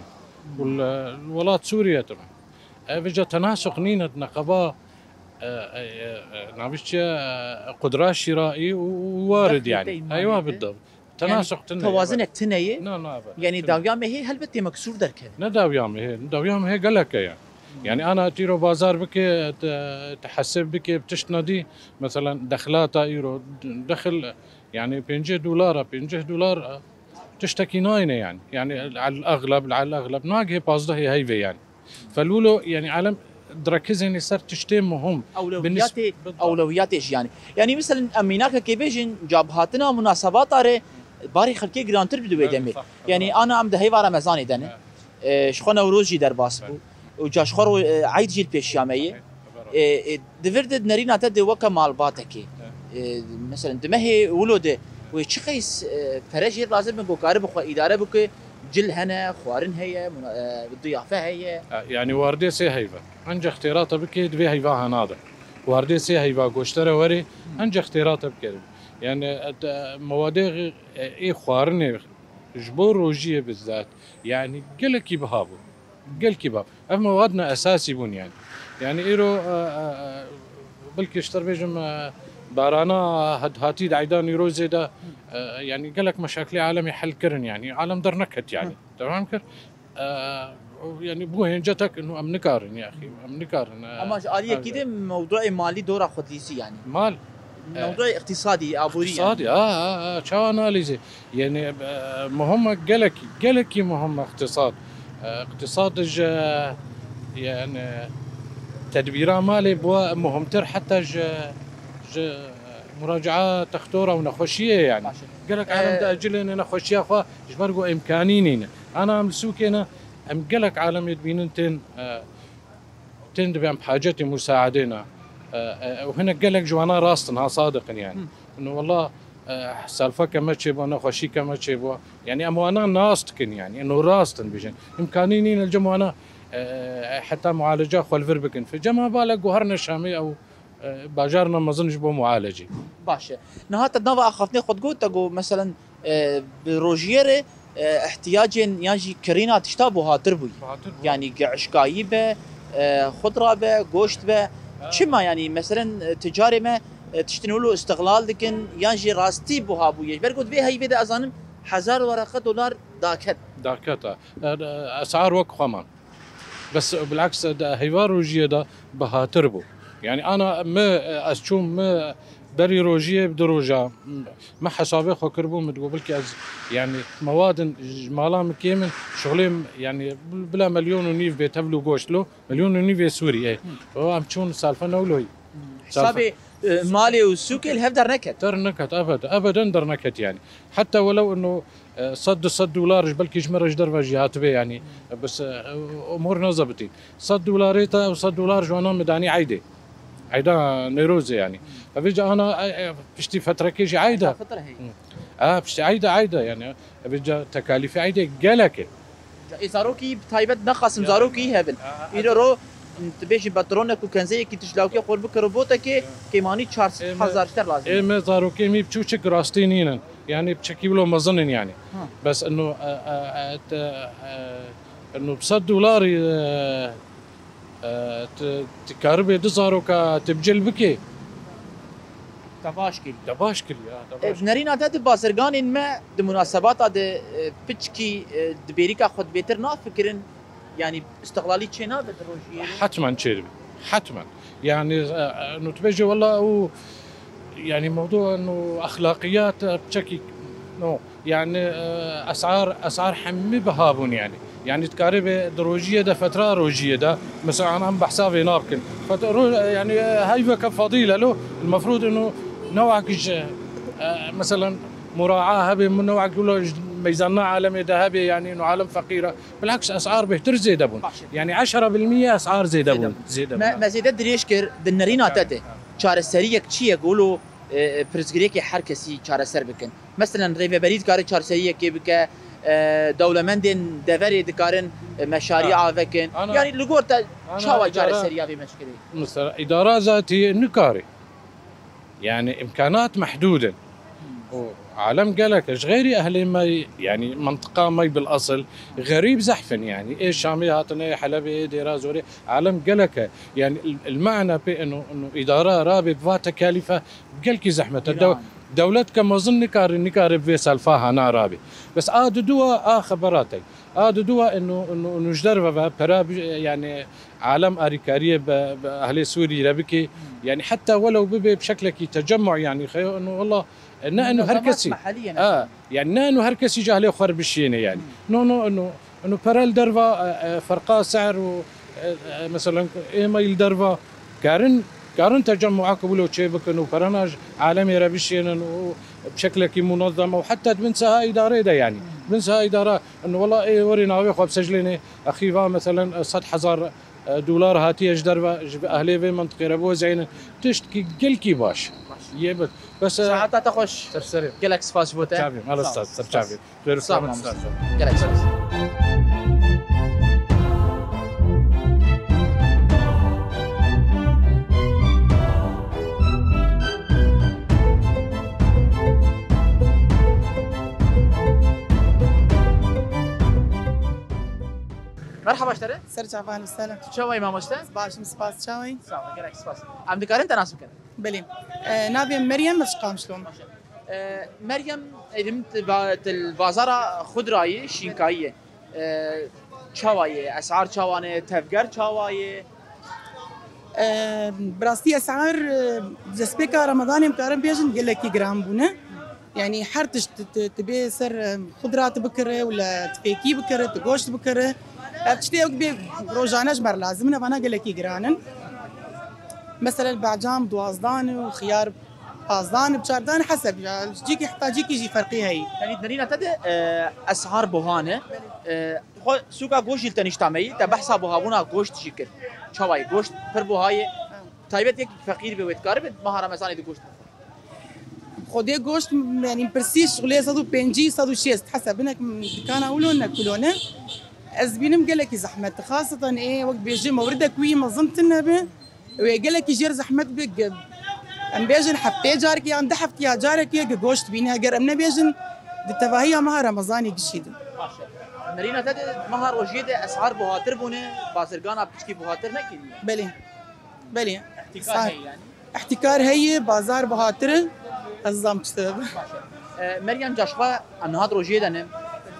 Hmm. Û li, li welat Sûriye tune. Ev ca tenasuk nîne, neqeba, e, e, e, e, navî çi ye, e, qudra şîraî û, û warid yani. Dexlê te îmanê Eywa te. Bidda. Tenasuk tune ye, Tewazinek tune ye. Na, na, be. Yani dawiya me hê helbet tê meksûr derkeve. Ne dawiya me hê, dawiya me hê gelek e ya. Hmm. Yani ana tîro bazar bike, te, te hesab bike, tişt nedî, mesela dexlata îro, dexil, yani pêncî dolar e, pêncî dolar, e, tiştekî nayne yani. Yani al egleb, al egleb, nagihê pazdehê heyvê yani. Felûlo, yani alem direkizêne ser tiştê muhim. Ewlewiyatê, Binis-, ewlewiyatê jî yani. Yani mesela em mînakekê bêjin, ca bihatina munasebata re barê xelkê girantir bi di wê demê. Belê, sax. Yani ana em di heyva Remezanê de ne. Evet. E, ji xwe Newroz jî derbas bû. Belê. Û ca ji xwe ro-, e, eyd jî li pêşiya me ye. Evet, evet. E, e, di vir de nerîna te de weke malbatekê. Evet. E, mesela di mehê wilo de wê çi qeys, e, pere jê lazim bin ku karibe xwe îdare bike, cil hene, xwarin heye, muna-, e, diyafe heye. E, yani wardê sê heyve. Ancak têrata bike divê heyva hana de. Wardê sê heyva goştere were, Hmm. ancak têrata bike. Yani, e, te-, mewadê, e, ê xwarinê ji bo rojiyê bizat, yani gelekî biha bû. Gelkî bav. Ev mewad ne esasî bûn yani. Yani îro, e, e, e, belkî ji te bêjim, e, barana hat-, hatî di eyda Nîrozê de, e, yani gelek meşakilê alemê hel kirin yani. Alem derneket yani. Hı. Devam kir. E, yani bû hêncetek û em nikarin ya axî. Em nikarin, e, Ama ji aliyekî ev de mewduê malî dora xwedlîzî yani. Mal. E, Mewduê îqtîsadî, aborî yani. Îqtîsadî, ha, ha, ha, çawa analîzê. Yani, e, muhim e, gelekî, gelekî muhim e îqtîsad. E, îqtîsad ji, yani, tedbîra malê bû muhimtir heta ji, ji muracaa textora û nexweşiyê yani. Baş e. Gelek E, alem diecilêne nexweşiya xwe ji ber ku îmkanî nîne. Ana em li sûkê ne, em gelek alemê dibînin tên, e, Tên dibê em bi hacetê musaedê ne. E, e, û hinek gelek ji wana rast in, ha sadiq in yani. Hı. Ino wela, e, salfeke me çêbû, nexweşîke me çêbû. Yani em wana nas dikin yani. Ino rast in bijin. Îmkanî nîn li cem wana, e, heta mualeca xwe li vir bikin. Fi cem hevalek guherine Şamê ew, e, bajarina mezin ji bo mualecê. Baş e. Niha te nava axaftinê xwe digot, te got, meselen, e, bi rojiyê re, e, ihtiyacên yan jî kirîna tişta buhatir bûye. Buhatir bûye. Yani ge-, eşkayî be, e, xudra be, goşt be. Ha. Çima yani, meselen, e, ticarê me, e, tiştên wilo îstixlal dikin, yan jî rastî buha bûye. Ji ber ku di vê heyvê de ez zanim hezar wereqe dolar daket. Daket, ha. E, e, esar wek xwe man. Bes bilaks di heyva rojiyê de bihatir bû. Yani ana mi, ez çûm mi berî rojiyê bi du roja, mi hesabê xwe kiribû, mi digot belkî ez, yani mewadin ji mala min kêm in, şixulê min, yani bila milyon û nîv bê tevl û goşt lo, milyon û nîvê Sûrî, ê. Hı. O em çûn salfe newloyî. Hesabê, e, malê û sûkê li hev derneket. Derneket, ebed, ebeden derneket yani. Heta welew ino, e, sed du sed dolar ji, belkî ji me re ji derve jî hatibe yani. Bes, e, umur nezebitî. Sed dolarê te, ew sed dolar ji wana me danî eydê. Eyda Nêrozê yani. Evê ca ana, e, e, piştî fetrekê jî eyda. Fitr heye. Ha, piştî eyda, eyda yani. Evê ca tekalîfê eydê gelek e. Ê zarokî bi taybet nexasim zarokî hebin. Îro ro, tu bêjî betronek û kenzeyekî tişlawkê xwe bike robotekê kêmanî çar sed hezar ji te lazim. Ê me zarokê mî biçûçik rastî nînin. Yani biçekî wilo mezin in yani. Ha. Bes ino, e, e, e, te, e, ino bi sed dolarî, e, E, tu, tu karibê du zaroka tu bi cil bikê. Te baş kirî. Te baş kirî, ya, te baş. E, nerîna te di bazirganên me di munasebata de, e, piçkî, e, di bêrîka xwe bêtir nafikirin, yani îstixlalî çê nabe di rojiyê de? Hetmen çêdibe. Hetmen. Yani, e, e, nutbê jî wela û Yani mewdû û exlaqiyat, e, çekî, no, yani, e, esar, esar hemî biha bûn yani. Yani dikarê bê di rojiyê de, fetra rojiyê de, mesela em behsa vê nabikin. Fet-, ro-, yani, e, heyveke fadîl e lo, mefrûd ino newek ji, e, mesela muraa hebe, newek wilo ji meyzanina alemê de hebe, yani ino alem feqîr e. Bilaks esar bêhtir zêde bûn. Baş e. Yani eşara bil mîye esar zêde bûn. Zêde bûn. Zêde bûn. Me, me zêde dirêj kir di nerîna te de. Çareseriyek çi ye ku wilo e, e, pirsgirêkê her kesî çareser bikin. Meselen, rêveberî dikare çareseriyekê bike, e, dewlemendên deverê dikarin, e, meşarî avekin. Yanî li gor te çawa çareseriya vê meşkilê? Mesela, îdara zatî nikare. Yani, îmkanat mehdûd in. Û alem gelek e. Ji xeyrî ehlê me, yani, mentiqa me bil esil, xerîb zehf in, yani. Ê Şamê hatine, ê Helebê, ê Dêra Zorê, alem gelek e. Yani, il, il ma'na pê ino, ino îdara rabe bi va tekalîfe, Gelkî zehmet e. Dew-, dewlet ke mezin nikare, nikare bi vê selfa hana rabê. Bes a diduwa a xebera te. A diduwa ino, ino, ino ji derve ve pera bi, yani alem arîkariyê bi, bi ehlê Sûrî re bike. Yani heta welew bibe bi şeklekî tecemmu yani xeyo ino wela, e, ne ino her kesî. Ha, yani ne ino her kesî ji ehlê xwe re bişiyêne yani. No, no, ino Ino pere li derva, e, e, ferqa ser û, e, e, meselen, êmeyî li derva karin, karin tecemmueke wilo çê bikin û perena ji alemê re bişênin û bi şeklekî munezem û heta di bin seha îdarê de, yanî. Bin seha îdara, ino wela ê werê navê xwe bi siclênê, exî va, meselen, e, sed hezar, e, dolar hatiye ji derve, ji ehlê vê mintiqê re biwezînin. Tiştkî gelkî baş. Baş. Yê bit. Bes, e, Saeta te xweş. Ser serê. Gelek spas ji bo te. Çavê, mal spas. Ser çavê. Sağ ol. Gelek spas. Merhaba ji te re. Ser çavan li ser. Tu çawa yî mamoste? Baş im, spas, çawa yî? Sağ ol, gelek spas. Em dikarin te nas bikin? Belê. E, navê min Meryem, ez ji Qamişlo me. E, Meryem, êdî min tu va-, tu li bazara xudra yî, şînkayî yî. E, çawa yê? Esar çawa ne? Tevger çawa yê? E, bi rastî esar, e, destpêka Ramadanê em karin bêjin gelekî giran bûne. Yanî her tişt tu, tu, tu bê ser, e, xudra tu bikire û le tu fêkî bikire, tu goşt bikire. Ev tiştê ew bê rojane ji me re lazim in, evana gelekî giran in. Mesela becam duwazdan û xiyar pazdan û çardan heseb ya. Ji cîkî heta cîkî jî ferqî heye. Yanî di nerîna te de, e, esar buha ne. E, xwe sûka goşt jî li te nîşta me yî, te behsa buhabûna goşt jî kir. Çawa yî? Goşt pir buha yê. Taybet yek feqîr be wê dikaribe di meha Remezanê de goşt bixwe. Xwedê goşt, yanî pirsî şixulê sed û pêncî, sed û şêst heseb, hinek dikana wilo ne kulo ne. Ez bînim gelekî zehmet. Xaseten ê wek bêjî mewridek wî mezin tune be. Wê gelekî jêr zehmet be. Em bêjin heftê carekê yan du heftiya carekê ge goşt bîne. Eger em nebêjin di tevahiya meha Remezanê gişî de. Baş e. Nerîna te de meha rojiyê de esar buhatir bûne, bazirgana piçkî buhatir nekiriye. Belê. Belê. Îhtîkar heye yanî. Îhtîkar heye, bazar buhatir e. Ez zam çi te. E, Meryem, caşxwe em niha di rojiyê de ne.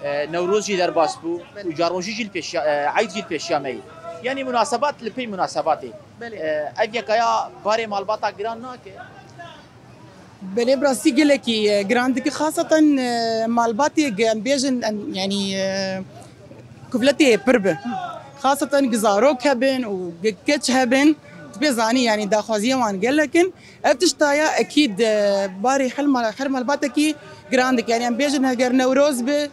E, Newroz jî derbas bû. Û carojî jî li pêşiya, e, eyd jî li pêşiya me yî. Yanî munasebat li pey munasebatê. Belê. E, ev yekaya barê malbata giran nake. Belê, bi rastî gelekî, e, giran dike, xaseten, e, malbatê ge em bêjin, em, yanî, e, kufletê pir bi. Xaseten gi zarok hebin û gi keç hebin, tu pê zanî, yanî daxwaziya wan gelek in. Ev tişta ya ekîd, e, barê her mal-, her malbatekî giran dike. Yanî em bêjin heger Newroz bi,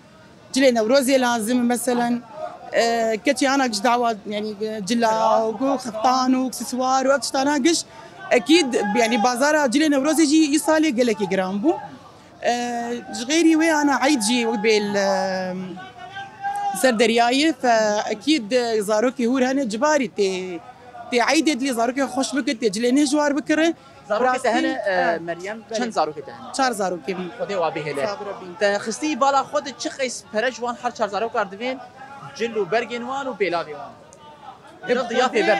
cilê Newrozê lazim e, meselen, e, keçê ana giş dawa, yanî, e, cila û ku xiftan û akseswar û ev tiştana giş, ekîd, yanî bazara cilê Newrozê jî îsalê gelekî giran bû. E, ji xêrî wê ana eyd jî wek bê li, e, ser deryayê, fe ekîd, e, zarokê hûr hene cibarî tê, tê eydê dilê zarokê xweş bike, tê cilê neh ji war bikire. Zarokê te hene, e, Meryem, çend zarokê te hene? Çar zarokê min. Xwedê wa bihêle. Te xistî bala xwe de çi qeys pere ji wan her çar zarokan divên cil û bergên wan û pêlavê wan? Ê bi Xwedê,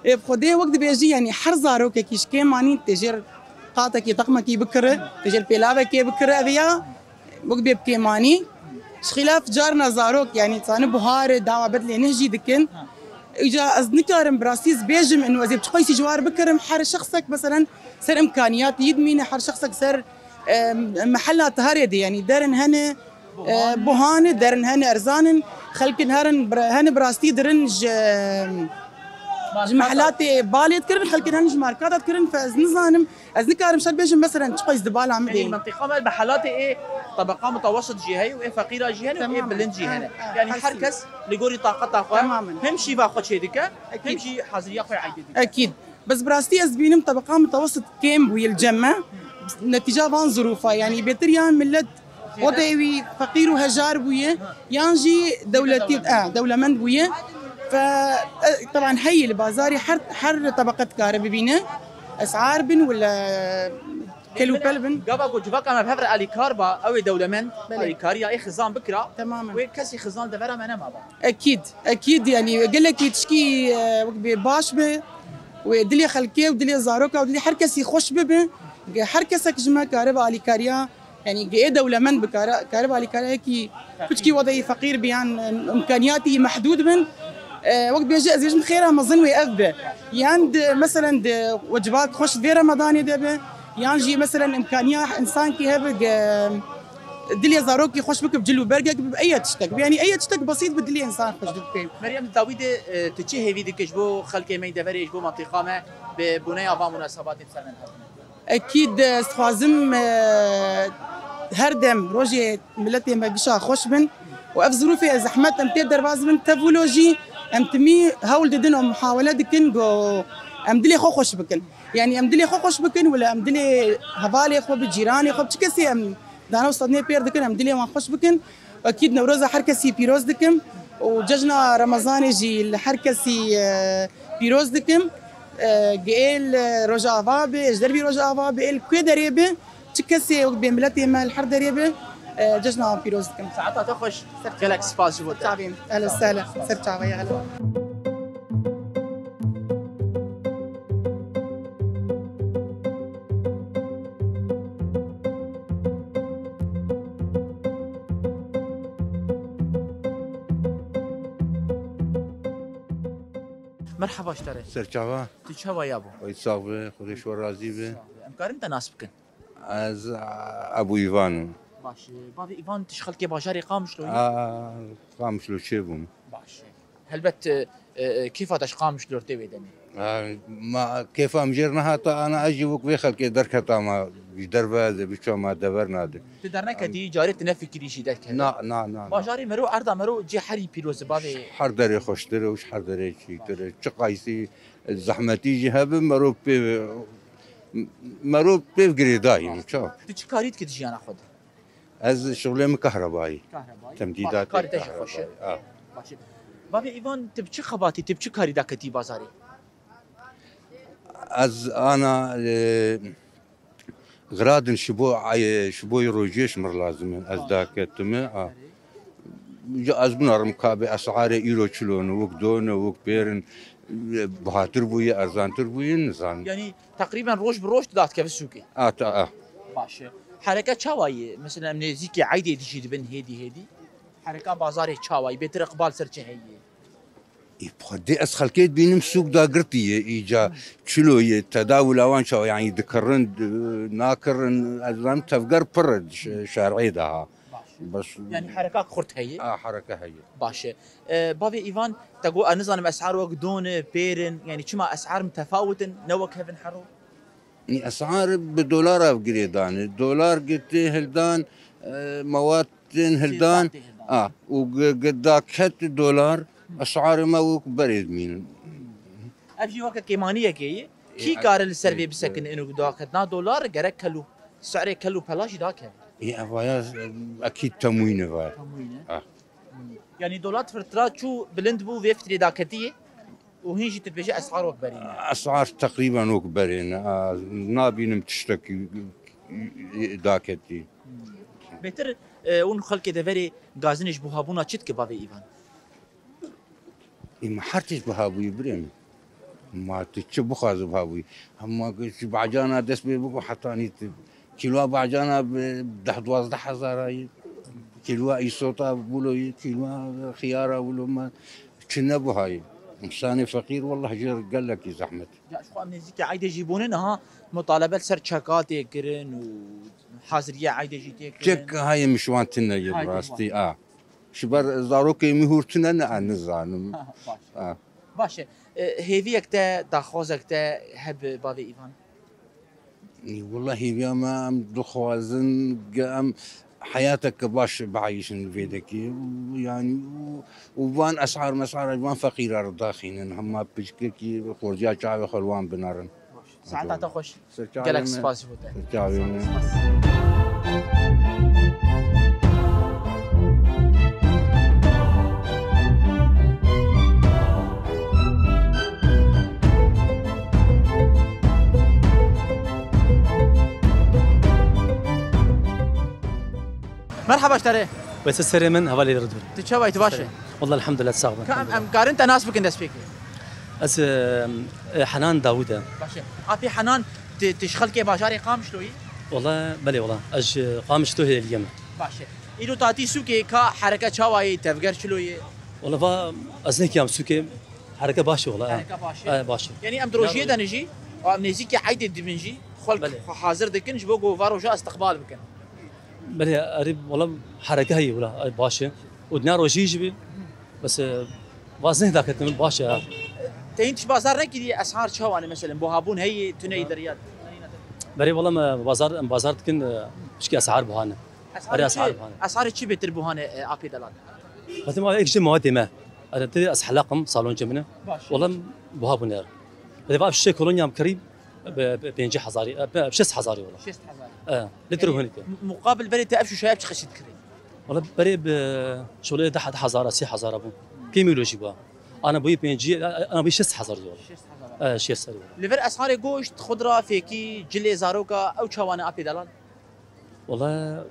ê bi Xwedê wek dibêjî, yanî her zarokekî ji kêm anî tê jêr qatekî teqmekî bikire, tê jêr pêlavekê bikire, ev ya wek bê bi kêm anî. Ji xîlaf carna zarok, yanî zane buhar e, dawa bedlê neh jî dikin. Îca ez nikarim bi rastî ez bêjim û ez ê bi çi qeysî ji war bikirim. Her şexsek meselen ser imkaniyatî yî dimîne, her şexsek ser, e, mehela tiharê de, yanî derin hene, e, buhan e, derin hene erzan in, xelkin herin, hene bi rastî dirin ji, ji mehelatê balê dikirin, xelkin hene ji markata dikirin, fe ez nizanim. Ez nikarim şer bêjim, meselen, çi qeys di bala min de. Yanî mentiqa me bi helatê ê tebeqa mutawesit jî heye û ê feqîra jî hene û ê bilind jî hene. Yanî her kes li gorî taqeta xwe hem şîva xwe çêdike, hem jî haziriya xwe eydê dike. Ekîd. Bes bi rastî ez dibînim tebeqa mutawesit kêm bûye li cem me. Netîca van zirûfa, yanî bêtir yan millet Xwedê wî feqîr û hejar bûye, yan jî dewletî, e, dewlemend bûye. Fe, e, teban heyî li bazarê her, her tebeqe dikare bibîne. Esar bin wila kelûpel bin. Gava ku civaka me bi hev re alîkar ba, ew ê dewlemend, alîkariya ê xizan bikira, wê kesî xizan li devera me nema ba. Ekîd, ekîd, yanî gelekî tişkî, e, wek bê baş be, wê dilê xelkê û dilê zaroka û dilê her kesî xweş bibe. Her kesek ji me karibe alîkariya Yanî ê dewlemend bi kare, karibe alîkariyekî piçkî wedeyî feqîr bi yan imkaniyatî mehdûd bin. E, wek bêje ez bêjim xêra mezin wê ev be. Yan di, meselen di wecibak xweş vê Ramadanê de be, yan jî meselen imkaniya însankî hebe ge dilê zarokî xweş bike, bi cil û bergek bi eye tiştek. Yanî eye tiştek besît bi dilê însan xweş dike. Meryem, di dawî de, e, tu çi hêvî dike ji bo xelkê me yî deverê, ji bo mentiqa me bi boneya van munasebatê bi ser me hatine? Ekîd, ez dixwazim, e, her dem rojê miletê me gişa xweş bin û ev zirûfê zehmet em tê derbas bin, tevûlo jî em timî hewl didin û muhawele dikin ku em dilê xwe xweş bikin. Yanî em dilê xwe xweş bikin, wila em dilê hevalê xwe bi, cîranê xwe bi, çi kesê em dane û stadnê pêr dikin, em dilê wan xweş bikin. Ekîd Newroza her kesî pîroz dikim û cejna Remezanê jî li her kesî, e, pîroz dikim. E, ê li Rojava be, ê ji dervî Rojava be, ê li ku derê be, çi kesê wek bê miletê me li her derê be, E, cejna wan pîroz dikim. Saeta te xweş. Gelek spas ji bo te. Çavîm. Ehlen sehlen. Ser çavê, ehlen. Merhaba ji te re. Serçava. Tu çawa ya bo? Oy, sax be, Xwedê ji we razî be. Sax be. Em karin te nas bikin? Ez, a, Ebû Îvan im. Baş e. Bavê Îvan, tu ji xelkê bajarê Qamişlo yî? A, Qamişlo çêbûm. Baş e. Helbet, e, e, kêfa te ji Qamişlo tê wê demê. A, ma kêfa min jêr nehata, ana ez jî wek vê xelkê derketama, ji derve ez ê biçama dever nade. Tu derneketî, carê tu nefikirî jî derkeve. Na, na, na, na. Bajarê mero, erda mero cê herî pîroz e bavê. Her derê xweştir e û ji her derê çîtir e. Çi qaysî zehmetî jî hebe, mero pê, mero pê girêdayî, çawa? Tu çi karî dikî di jiyana xwe de? Ez şixulê min kahrebayî. Kahrebayî. Temdîdatê kahrebayî. Baş, karê te jî xweş e. A. Baş e. Bavê Îvan, tu bi çi xebatî, tu bi çi karî daketî bazarê? Ez ana, e, Xiradin ji bo, e, ji bo rojiyê ji mir lazim in. Ez daketime, a. Ji ez binarim ka bi esarê îro çilo ne, wek do ne, wek pêr in, e, bihatir bûye, erzantir bûye, nizanim. Yanî teqrîben roj bi roj tu dadikeve sûkê? A, ta, a. Baş e. Hereke çawa ye? Mesela em nêzîkî eydê dijî dibin hêdî hêdî. Hereka bazarê çawa ye? Bêtir iqbal ser çi heye? Ê, xwedê ez xelkê dibînim sûk dagirtî ye, îca çilo ye, tedawula wan çawa, yanî dikirin, di-, nakirin, ez zanim tevger pir e, ş-, şerê de ha. Baş. Bes. Yanî hereka kurt heye? A, hereke heye. Baş e. E, bavê Îvan, te got, ez nizanim esar wek don e, pêr in, yanî çima esar mitefawit in, ne wek hev in hero? Esar bi dolar ev girêdan e. Dolar gi tê hildan, e, mewad tên hildan, tê hildan. A, û gi, gi daket dolar, esarê me wek berê dimînin. Ev jî weke kêmaniyekê ye. Kî kare li ser vê bisekine, ino daketna dolar gerek kelo, serê kelo pela jî dakeve. Ê, ev vaya, e, ekîd temwîn e vaya. Temwîn e. A. Yanî dolar firtra çû bilind bû, vê fitrê daketiye. Û hîn jî tu dibêjî esar wek berê ne? Esar teqrîben wek berê ne. A, nabînim tiştekî daketî. Bêtir, e, hûn xelkê deverê gazinê ji buhabûna çi dike bavê Îvan? Ê, me her tişt biha bûyî birê min. Ma tu çi bixwazî biha bûyî. Hema ji bacana dest pê biko hetanî tu. Kîloa bacana bi deh duwazdeh hezara yî. Kîloa îsota wilo yî, kîloa xiyara wilo me. Çi nebuhayî. Însanê feqîr, wallah, jê re gelekî zehmet. Ya, ji xwe em nêzîkî eydê jî bûne, niha mutalebe li ser çeka tê kirin û haziriya eydê jî tê kirin. Çek hayê min ji wan tune ye, bi rastî, a. Ji ber zarokê min hûr tune ne, ez nizanim. Baş. A. Baş e. E, hêviyek te, daxwazek te hebe bavê Îvan? Wela hêviya me, em dixwazin ge em heyateke baş bieyîşin li vê dekê. Yanî û, û van esar mesar van feqîra re daxînin. Hema piçkekî xorciya çavê xwe li wan binerin. Saeta te xweş. Ser çavê me. Gelek spas ji bo te. Ser çavê me. Merhaba ji te re. Wê serê min, hevalê Rîdû. Tu çawa yî, tu baş î? Wallah, elhamdulillah, sax bin. Ka em, em karin te nas bikin destpêkê? Ez, e, e, Henan Dawûd e. Baş e. Apê Henan, tu, tu ji xelkê bajarê Qamişlo yî? Wallah, belê wallah. Ez ji Qamişlo hêliyê me. Baş e. Îro tatî sûkê ka hereke çawa yî, tevger çilo yî? Wallah va, ez nekiyam sûkê. Hereke baş e wallah, e. Hereke baş e. E, baş e. Yanî em di rojiyê de ne jî, em nêzîkî eydê dibin jî, xelk xwe hazir dikin ji bo ku va roja istiqbal bikin. Belê, erê, wela hereke heye, wela, erê, baş e. Û dinya rojî jî bî, bes, e, vazin daketin, baş e, ha. Te hîn tişt bazar nekiriye, esar çawa ne, mesela, buhabûn heye, tu neyî derya? Belê, wela, me bazar, em bazar dikin, e, pişkî esar buhane. Erê, esar buhane. Esarê çi bêtir buhane, e, apê delal? Xatim, ek ji mawatê me. Erê, te ez helaqim, salonkê min e. Baş. Wela, buhabûn er. Belê, va şişe kolonya em kirî, Bi, bi pêncî hezarî, e, bi şêst hezarî wala. Şêst hezar. E, li Tirkî. Yanî, mu-, muqabil berê te ev şûşeya bi çi qeşî dikirî? Wala berê bi şolê deh hezara, sê hezara bû. Kêmî wilo jî bû. Ana bûyî pêncî, e, e, ana bûyî şêst hezar wala. Şêst hezar. E, şêst hezar wala. Li vir esarê goşt, xudra, fêkî, cilê zaroka, ew çawa ne apê delal? Wala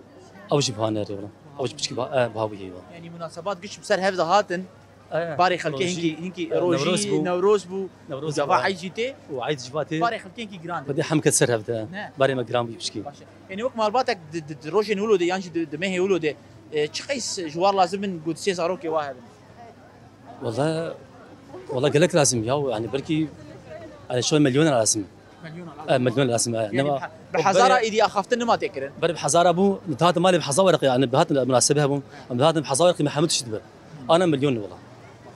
Ew jî buha ne rê wala. Ew jî piçkî buha, e, buha bûye wala. Yanî munasebat giş bi ser hev dihatin. E, Barê xelkê rojî- hinkî hinkî e, rojî Newroz bû. Newroz bû. Newroz Gava bû. Eyd jî tê. Û Eyd civatê. Barê xelkê hinkî giran. Xwedê hemket ser hevde. Ne. Barê me giran bû piçkî. Baş e. Yanî wek malbatek di, di, di rojên wilo de yan jî di, di mehê wilo de e, çi qeys ji war lazim in ku di sê zarokê wa hebin? Wala, wala gelek lazim ya. Yani belkî yani şoy milyon lazim. Milyon E, milyon lazim. E. Yani Nema- bi hezara êdî axaftin nima tê kirin. Ber bi hezara bû, dihatin malê bi hezar werqê, yani dihatin munasebe hebû. Em dihatin bi hezar werqê me hemû tişt dibe. Ana milyon wala.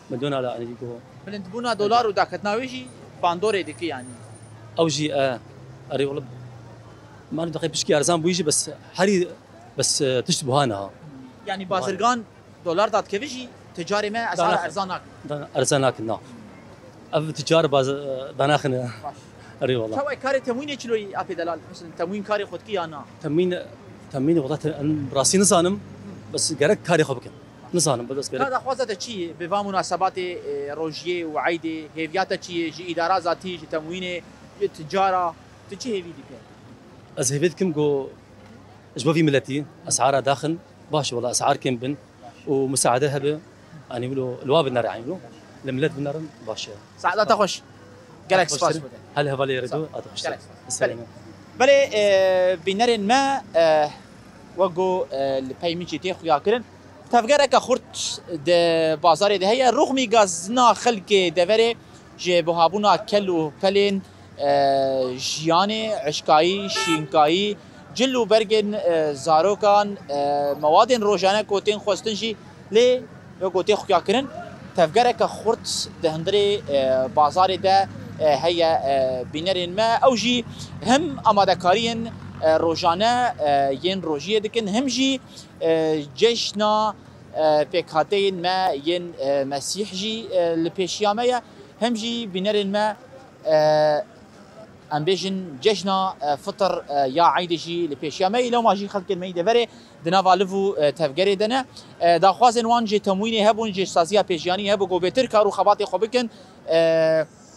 Milyon ala yani go. Bilindbûna dolar û daketina wê jî bandorê dike yanî. Ew jî e, erê wala. Manu daqê pişkî erzan bûyî jî bes herî bes e, tişt buha niha. Yanî bazirgan dolar dadikeve jî ticarê me esara Dana- erzan nakin. Dan erzan nakin na. Ev ticar baz e, danaxine. Baş. Erê wala. Çawa karê temwînê çiloyî apê delal? Mesela temwîn karê xwe dikî ya na? Temîn, temîn wala te, em rastî nizanim. Bes gerek karê xwe bikin. Nizanim, bes gerek. Ka daxwaza te çi ye? Bi va munasebatê e, rojiyê û eydê hêviya te çi ye? Ji îdara zatî, ji temwînê, ji ticara, tu çi hêvî dike? Ez hêvê dikim ku ji bo vî miletî esara daxin baş, wala esar kêm bin û musaade hebe. Anî wilo li wa binere, anî wilo li milet binerin baş e. Saeta te xweş. Gelek Xweş spas dikin. Xwedê. Hel hevalê re do, ate xweş. Gelek spas. Selam. Belê, e, bînerên me e, wek ku e, li pey min jî tê xuya kirin. Tevgereke xurt di bazarê de heye. Rûxmî gazina xelkê deverê ji buhabûna kel û pelên e, jiyanê, eşkayî, şînkayî, cil û bergên e, zarokan, e, mewadên rojane ku tên xwestin jî lê wek ku tê xuya kirin. Tevgereke xurt di hundirê e, bazarê de e, heye e, bînerên me. Ew jî him amadekariyên e, rojane e, yên rojiyê dikin, him jî e, cejna e, pêkhateyên me yên e, Mesîh jî e, li pêşiya me ye. Him jî bînerên me e, em bêjin cejna e, fitir e, ya eydê jî li pêşiya me ye. Lewma jî xelkên me yî deverê di nava liv û e, tevgerê de ne. E, daxwazên wan jê temwînê hebûn, jê saziya pêşiyanî hebû ku bêtir kar û xebatê xwe bikin. E,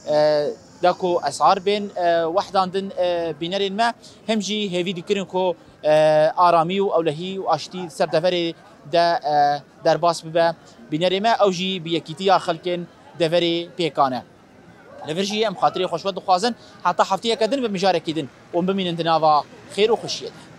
e, da ku esar bên e, wehdandin e, bînerên me, him jî hêvî dikirin ku e, aramî û ewlehî û aştî ser deverê de e, derbas bibe. Bînerê me ew jî bi yekîtiya xelkên deverê pêkan e. Li vir jî em xatirê xwe ji we dixwazin. Heta hefteyeke din bi mijarekî din hûn bimînin di nava xêr û xweşiyê de.